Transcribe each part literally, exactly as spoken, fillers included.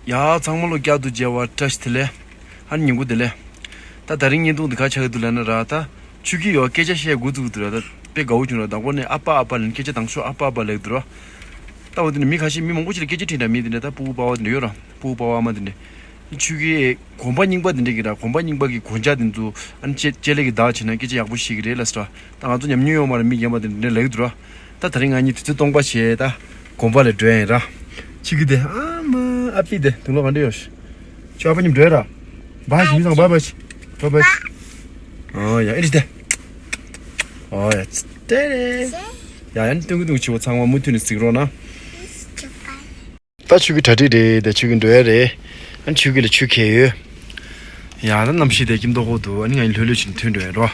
ཡ། ཚང་མ་ལོ་བསྐྱར་དུ་མཇལ་བ་བཀྲ་ཤིས་བདེ་ལེགས། ཨ་ནི་ཉིན་གུང་བདེ་ལེགས། ད་ད་རིང་བརྙན་ཐུང་འདི་ག་ཆགས་ཀྱི་འདུག་ལབ་ན་ར། ད་ཆོས་སྐྱིད་ཡོད་སྐད་ཆ་བཤད་འགོ་བཙུགས་འདུག་ར། ད་དཔེ་དགའ་བོ་བྱུང་ར། དང་པོ་ནས་ཨ་ཕ་ཨ་ཕ་ལབ་ནས་སྐད་ཆ་དང་ཤོས་ཨ་ཕ་ཨ་ཕ་ལབ་འདུག་ར། ད་འོ་དེ་ནས་མི་ཁ་ཤས་མི་མང་པོ་ཞིག་ལ་སྐད་ཆ་དྲིས་འདྲ་མི་དེ་འདྲ། ད་སྤུ་གུ་པ་ཕ་དེ་འདྲ་ཡོད་ར། སྤུ་གུ་པ་ཕ་ཨ་མ་དེ་འདྲ། ཆོས་སྐྱིད་གོམ་པ་རྙིང་པ་དེ་འདྲ་གི་ར། གོམ་པ་རྙིང་པ་གི་གོན་ཆས་དེ་ཚོ་ཨ་ནི་ཅེ་ཅེ་ལེ་གི་བདག་བྱས་ན་སྐད་ཆ་ཡག་པོ་ཤེས་ཀྱི་རེད་ལབ་ཟེར་ར། ད་ང་ཚོ་ཉམས་མྱོང་ཡོད་མ་རེད། མི་རྒན་པ་དེ་འདྲ་ལབ་ཀྱི་འདུག་ར། ད་ད་རིང་ང་གཉིས་དུས་ཚོད་སྟོང་པ་བྱས་ད་གོམ་པ་ལ་འགྲོ་ཡིན་ར། ཆོས་སྐྱིད་དེ་ཨ་མ་ཨ་ཕི་དེ་དུང་ལོ་ག་འདྲ་ཡོད། ཁྱོད་ཨ་ཕ་གཉིས་འགྲོ་ཡ་ར། བའི་ཞིག་མི་སང་བའི་བའི་བའི་བའི། ཨོ་ཡ་ཨེ་འདྲ་དེ། ཨོ་ཡ་ཙི་ཏེ་རེ། ཡ་ཡ་ནི་སྟོན་གི་འདུག་ཆེ་བོ་ཚང་མ་མུ་མཐུད་ནས་གཟིགས་རོགས་གནང་། ད་ཆོས་སྐྱིད་གྲ་སྒྲིག་རེད། ད་ཆོས་སྐྱིད་འགྲོ་ཡ་རེད། ཨ་ནི་ཆོས་སྐྱིད་ལ་ཆོས་ཁྱེར་ཡོད། ཡ་ད་གནམ་གཤིས་དེ་སྐྱིད་མདོག་ཁ་པོ་འདུག་ཨ་ནི་ང་ཡི་ལྷོད་ལྷོད་བྱས་ནས་ཐོན་འགྲོ་ཡ་རོ།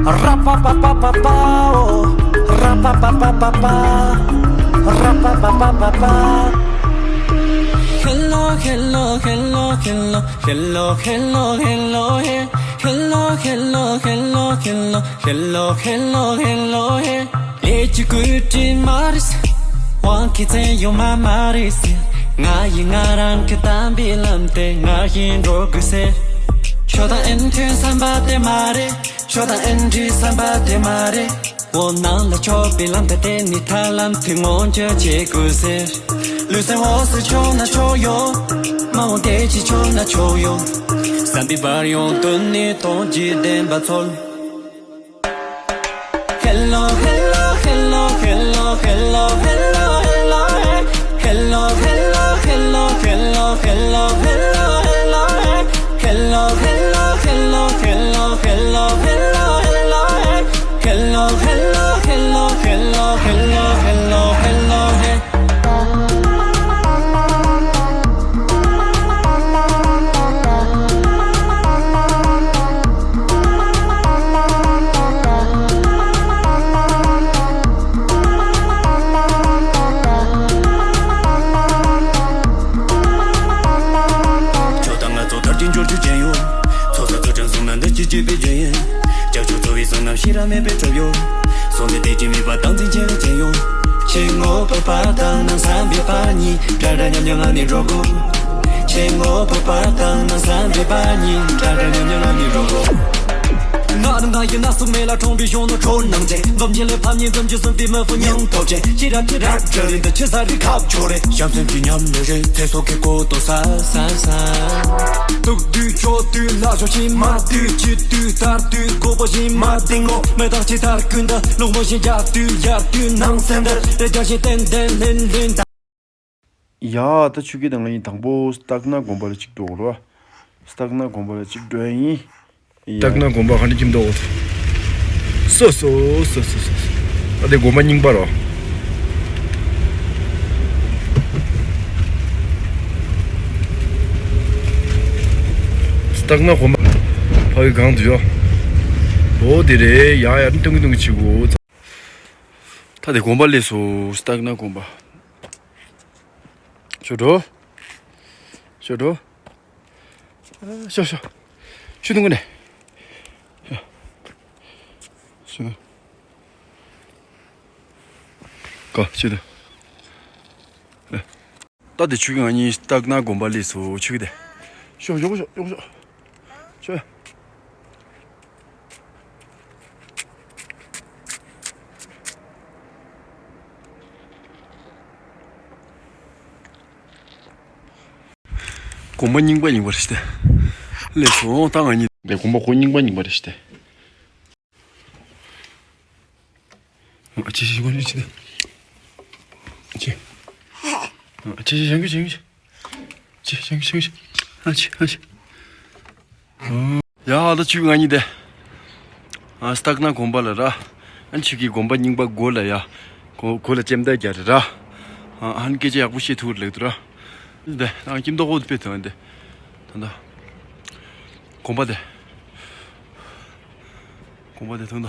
Ra-pa-pa-pa-pa-pa, oh. Ra-pa-pa-pa-pa-pa. Ra-pa-pa-pa-pa-pa. Hello, hello, hello, hello, hello, hello, hello, hey. Hello, hello, hello, hello, hello, hello, hello, hey. ལས་ཀྱི་བཀོད་དྲིན་མ་རེད་ཟེར། དབང་གི་བཙན་ཡོད་མ་མ་རེད་ཟེར། ང་ཡི་ང་རང་གི་དམ་པའི་ལམ་དེ་ང་ཡིས་འགྲོ་དགོས་ཟེར། ཁྱོད་དང་ཨེ་མཐུན་བསམ་པ་དེ་མ་རེད། ཁྱོད་དང་ཨེ་འགྲིག་བསམ་པ་དེ་མ་རེད། འོ་ནང་ལ་ཕྱོགས་པའི་ལམ་དེ་དེ་ནི་ཐར་ལམ་དེ་མངོན་གྱུར་བྱེད་དགོས་ཟེར། ལུས་སེམས་འོད་གསལ་ཆོག་ན་ཆོག་ཡོད། མ་འོངས་བདེ་སྐྱིད་ཆོག་ན་ཆོག་ཡོད། བསམ་པའི་བར་ཡོང་དོན་ནི་སྟོང་གི་བདེན་པ་འཚོལ། ཁྱོད་དང་ང་ཚོ་དར་གྱིས་འབྱོར་རྒྱུ་ཅན་ཡོད། ཚོགས་བསགས་ཚོགས་ཀྱང་བཟུང་ན་འདི་ཅི་བྱེད་པའི་རྒྱུ་ཡིན། ལྕགས་ཀྱུ་ཚོ་བའི་བཟུང་རྣམ་ཤེས་རབ་མེད་པའི་གྲུབ་ཡོད། སོང་སྟེ་བདེ་སྐྱིད་མེད་པ་སྟངས་འཛིན་བྱེད་ལས་ཅན་ཡོད། ཆེ་ངོ་བོ་པ་དང་ནང་བསམ་པའི་པ་གཉིས་འདྲ་འདྲ་མཉམ་མཉམ་ལ་ནི་འགྲོ་དགོས། ཆེ་ངོ་བོ་པ་དང་ནང་བསམ་པའི་པ་གཉིས་འདྲ་འདྲ་མཉམ་མཉམ་ལ་ནི་འགྲོ་དགོས། ང་རང་ད་ཡིན་ན་སུ་མེད་ལ་གྲོང་པའི་གཞོན་ནུ་ཁྲོ་སྣང་ཅན། འཛོམས་ཆེན་ལས་ཕམ་ཉེས་འཛོམས་ཀྱི་གསུམ་པའི་མི་བུ་སྙིང་སྟོབས་ཅན། ཁྱི་ར་ཁྱི་ར་གྲ་རིན་དུ་ཁྱི་ས་རི་ཁག་ཆོ་རེ་ཞབས་སེམས་ཀྱི་ཉམས་ལེན་རེད། ཚེ་སྲོག་གི་སྐོར་དུ་ས་ས་ས། སྡུག་དུས་ཆོག་དུས་ལ་ཞོག་ཤིང་མ་དུས་སྐྱིད་དུས་དར་དུས་མགོ་པོ་བཞིན་མ་ལྡིང་ངོ་། མེ་ཏོག་ཅི་ལྟར་ཀུན་ཏུ་ལོང་མོ་བཞིན་རྒྱ་དུས་ཡར་དུས་ནང་སེམས་དར་རེ་རྒྱ་བཞིན་ཏན་ཏན་ལྷིང་ལྷིང་དར། ཡ་ད་ཆོས་སྐྱིད་དང་ང་གཉིས་དང་པོ་སྟག་སྣ་དགོན་པ་ལ་གཅིག་འགྲོ་དགོས་རེད་བ། སྟག་སྣ་དགོན་པ་ལ་གཅིག་འགྲོ་ཡ་ཡིན། ཡ། སྟག་སྣ་དགོན་པ་ག་འདྲ་ཁྱིམ་ཐོག་སོ་སོ་སོ་སོ་སོ་སོ། ཨ་དེ་དགོན་པ་རྙིང་པ་རོ། སྟག་སྣ་དགོན་པ་ཕ་གི་གང་དུ་ཡོད། འོ་དེ་རེད། ཡ་ཡ་ཏུང་གི་ཏུང་གི་བྱེད་དགོས། ད་དེ་དགོན་པ་སླེབས་སོང་། སྟག་སྣ་དགོན་པ། ཞོ་འགྲོ། ཞོ་འགྲོ། ཞོ་ཞོ། ཆུ་འཐུང་གི་ནས། ཞོ། ག་ཆུ་འཐུང་། ད་དེ་ཆོས་སྐྱིད་ང་གཉིས་སྟག་སྣ་དགོན་པ་སླེབས་སོང་། ཆོས་སྐྱིད་དེ། ཞོག་ཞོག་ཞོག་ཞོག་ཞོག་ཆོས། དགོན་པ་རྙིང་པ་རྙིང་པ་རེད་ཤི་ཏེ། སླེབས་སོང་། ད་ང་གཉིས་དེ་དགོན་པ་ཁོ་རྙིང་པ་རྙིང་པ་རེད་ཤི་ཏེ། ཨ་ཅེ་ཞིག་ཅེ་ཅེ་ཅེ་ཅེ་ཅེ་ཅེ་ཅེ་ཅེ་ཅེ། ཨ་ཅེ་ཨ་ཅེ། ཡ་ད་ཆོས་སྐྱིད་ང་གཉིས་དེ། ཨ་སྟག་སྣ་དགོན་པ་ལ་ར། ཨ་ཆོས་སྐྱིད་དགོན་པ་རྙིང་པ་སྒོ་ལ་ཡ། གོ་གོ་ལ་ལྕེ་མདའ་རྒྱག་རེད་ར། ཨ་ཨ་ནི་སྐད་ཆ་ཡག་པོ་བཤད་ཐུབ་རེད་ལེགས་འདུག་ར། དེ་ཨ་ཁྱིམ་ཐོག་ཁོ་དེ་དཔེ་ཐོན་དེ། ད་ད། དགོན་པ་དེ། དགོན་པ་དེ་ཐོན་ད།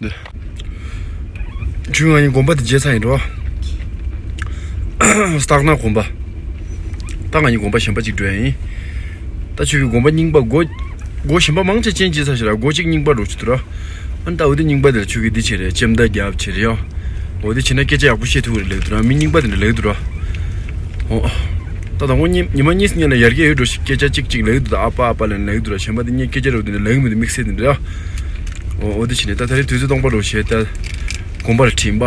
འདི། ཆུ་ང་གཉིས་དགོན་པ་དེ་མཇལ་ཚར་ཡིན་འགྲོ། སྟག་སྣ་དགོན་པ། ད་ང་གཉིས་དགོན་པ་གཞན་པ་ཅིག་འགྲོ་ཡ་ཡིན། ད་ཆུ་གི་དགོན་པ་རྙིང་པ་སྒོ། སྒོ་གཞན་པ་མང་ཆེ་ཅན་མཇལ་ཚར་ཞིག་ལ་སྒོ་གཅིག་རྙིང་པ་འགྲོ་ཆུ་དུ་ར། ཨ་ནི་ད་འོ་དེ་རྙིང་པ་དེ་ལ་ཆུ་གི་འདི་བྱེད་རེད་ལྕེ་མདའ་རྒྱབ་བྱེད་རེད་ཡ། འོ་དེ་བྱེད་ན་སྐད་ཆ་ཡག་པོ་བཤད་ཐུབ་རེད་ལེགས་འདུག་ར། མི་རྙིང་པ་དེ་འདྲ་ལེགས་འདུག་ར། འོ། ད་དང་པོ་ཉི་ཉི་མ་གཉིས་སྔོན་ལ་ཡར་རྒྱས་ཡོད་འགྲོ་ཞིག་སྐད་ཆ་གཅིག་གཅིག་ལེགས་འདུག་ད་ཨ་ཕ་ཨ་ཕ་ལབ་ནས་ལེགས་འདུག་ར། གཞན་པ་དེ་ངས་སྐད་ཆ་རོ་དེ་འདྲ་ལེགས་མི་འདུག་དམིགས་བསལ་དེ་འདྲ་ཡ། འོ་འོ་དེ་བྱས་ནས་ད་ད་རེས་དུས་ཚོད་སྟོང་པ་འགྲོ་བྱས་ད། དགོན་པར་ཁྲིད་པ།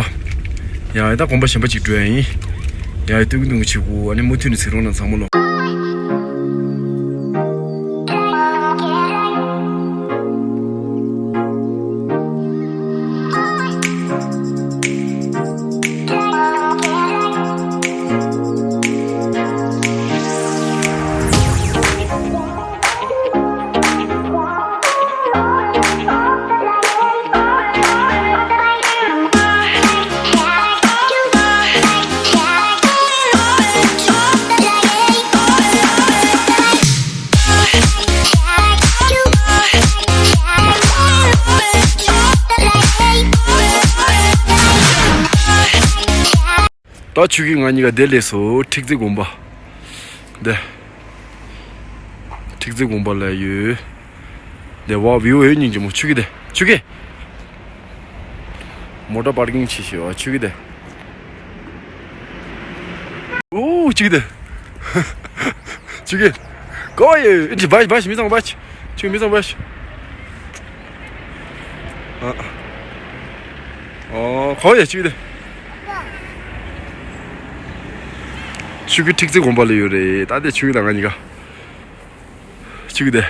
ཡ་ད་དགོན་པ་གཞན་པ་ཅིག་འགྲོ་ཡ་ཡིན། ཡ་སྟོན་གི་འདུག་གི་བྱེད་དགོས་ཨ་ནི་མུ་མཐུད་ནས་གཟིགས་རོགས་གནང་ཚང་མ་ལོ། ད་ཆུ་གི་ང་གཉིས་ཀ་བསྡད་ལས་སོ་ཁྲིག་རྩེ་དགོན་པ། འདི། ཁྲིག་རྩེ་དགོན་པ་ལ་ཡོད། འདི་བ་བིའུ་ཡོད་སྙིང་རྗེ་མོ་ཆུ་གི་འདི་ཆུ་གི། མོ་ཊ་པར་ཀིང་བྱེད་ཤེས་བ་ཆུ་གི་འདི། ཨོ་ཆུ་གི་འདི། ཆུ་གི། གོ་ཡེ་འདི་བ་བ་མི་ཚང་བ་ཆུ་མི་ཚང་བ། ཨ། ཨོ་གོ་ཡེ་ཆུ་གི་འདི། ཆུ་གི་ཁྲིག་རྩེ་དགོན་པ་ལ་ཡོད་རེད་ད་དེ་ཆུ་གི་ད་ང་གཉིས་ཀ་ཆུ་གི་དེ།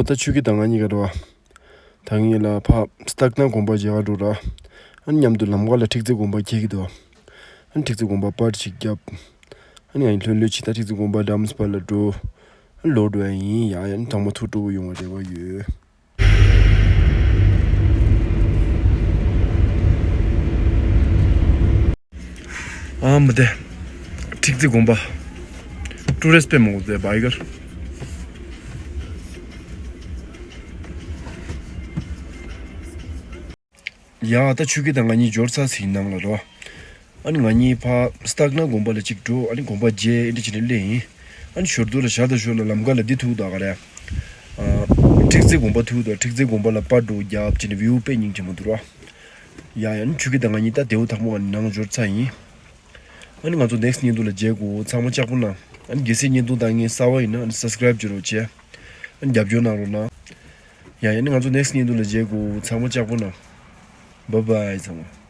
ད་ཆོས་སྐྱིད་དང་ང་གཉིས་ཀ་འགྲོ་བ། ད་ངེད་ལ་ཕ་སྟག་སྣ་དགོན་པ་མཇལ་ག་འགྲོ་ར། ཨ་ནི་མཉམ་དུ་ལམ་ཁ་ལ་ཁྲིག་རྩེ་དགོན་པ་འཁེལ་གི་འདུག་ཨ་ནི་ཁྲིག་རྩེ་དགོན་པ་པར་ཅིག་བརྒྱབ། ཨ་ནི་ང་གཉིས་ལྷོད་ལྷོད་ཅིག་ད་ཁྲིག་རྩེ་དགོན་པ་འགྲམ་པ་ལ་འགྲོ། ཨ་ནི་ལོག་འགྲོ་ཡ་ཡིན། ཡ་ཡ་ནི་ཚང་མ་ཐུགས་སྤྲོ་པོ་ཡོང་བའི་རེ་བ་ཡོད། ཨ་མ་དེ། ཁྲིག་རྩེ་དགོན་པ། ཊུ་རི་སི་ཊི་དཔེ་མང་པོ་བསྡད་པ་ཡི་གར། ཡ་ད་ཆོས་སྐྱིད་དང་ང་གཉིས་འབྱོར་ཚར་ཟིན་ནང་ལ་རོ། ཨ་ནི་ང་གཉིས་ཕ་སྟག་སྣ་དགོན་པ་ལ་གཅིག་འགྲོ། ཨ་ནི་དགོན་པ་མཇལ་ཨེ་འདྲ་བྱས་ནས་སླེབས་ཡིན། ཨ་ནི་ཞོར་དུ་ལ་ཞར་དང་ཞོར་ལ་ལམ་ཁ་ལ་འདི་ཐུག་འདུག་ག་རེ། ཨ། ཁྲིག་རྩེ་དགོན་པ་ཐུག་འདུག་ཁྲིག་རྩེ་དགོན་པ་ལ་པར་འགྲོ་རྒྱབ་བྱས་ནས་བིའུ་དཔེ་སྙིང་རྗེ་མོ་འདུག་རོ། ཡ་ཡ་ནི་ཆོས་སྐྱིད་དང་ང་གཉིས་ད་དེའུ་ཐང་མོ་ནང་འབྱོར་ཚར་ཡིན། ཨ་ནི་ང་ཚོ་ནེག་སི་ཊི་བརྙན་ཐུང་ལ་མཇལ་དགོས། ཚང་མ་ལྕགས་པོ་གནང་། ཨ་ནི་གལ་སྲིད་བརྙན་ཐུང་ལྟ་མཁན་གསར་པ་ཡིན་ན་ཨ་ནི་སབ་སི་ཀ་རེབ་བྱེད་རོགས་བྱས། ཨ་ནི་རྒྱབ་སྐྱོར་གནང་རོགས་གནང་། ཡ་ཡ་ནི་ང་ཚོ་ནེག་སི་ཊི་བརྙན་ཐུང་ལ་མཇལ་དགོས། ཚང་མ་ལྕགས་པོ་གནང་། བཱའི་བཱའི་ཚང་མ།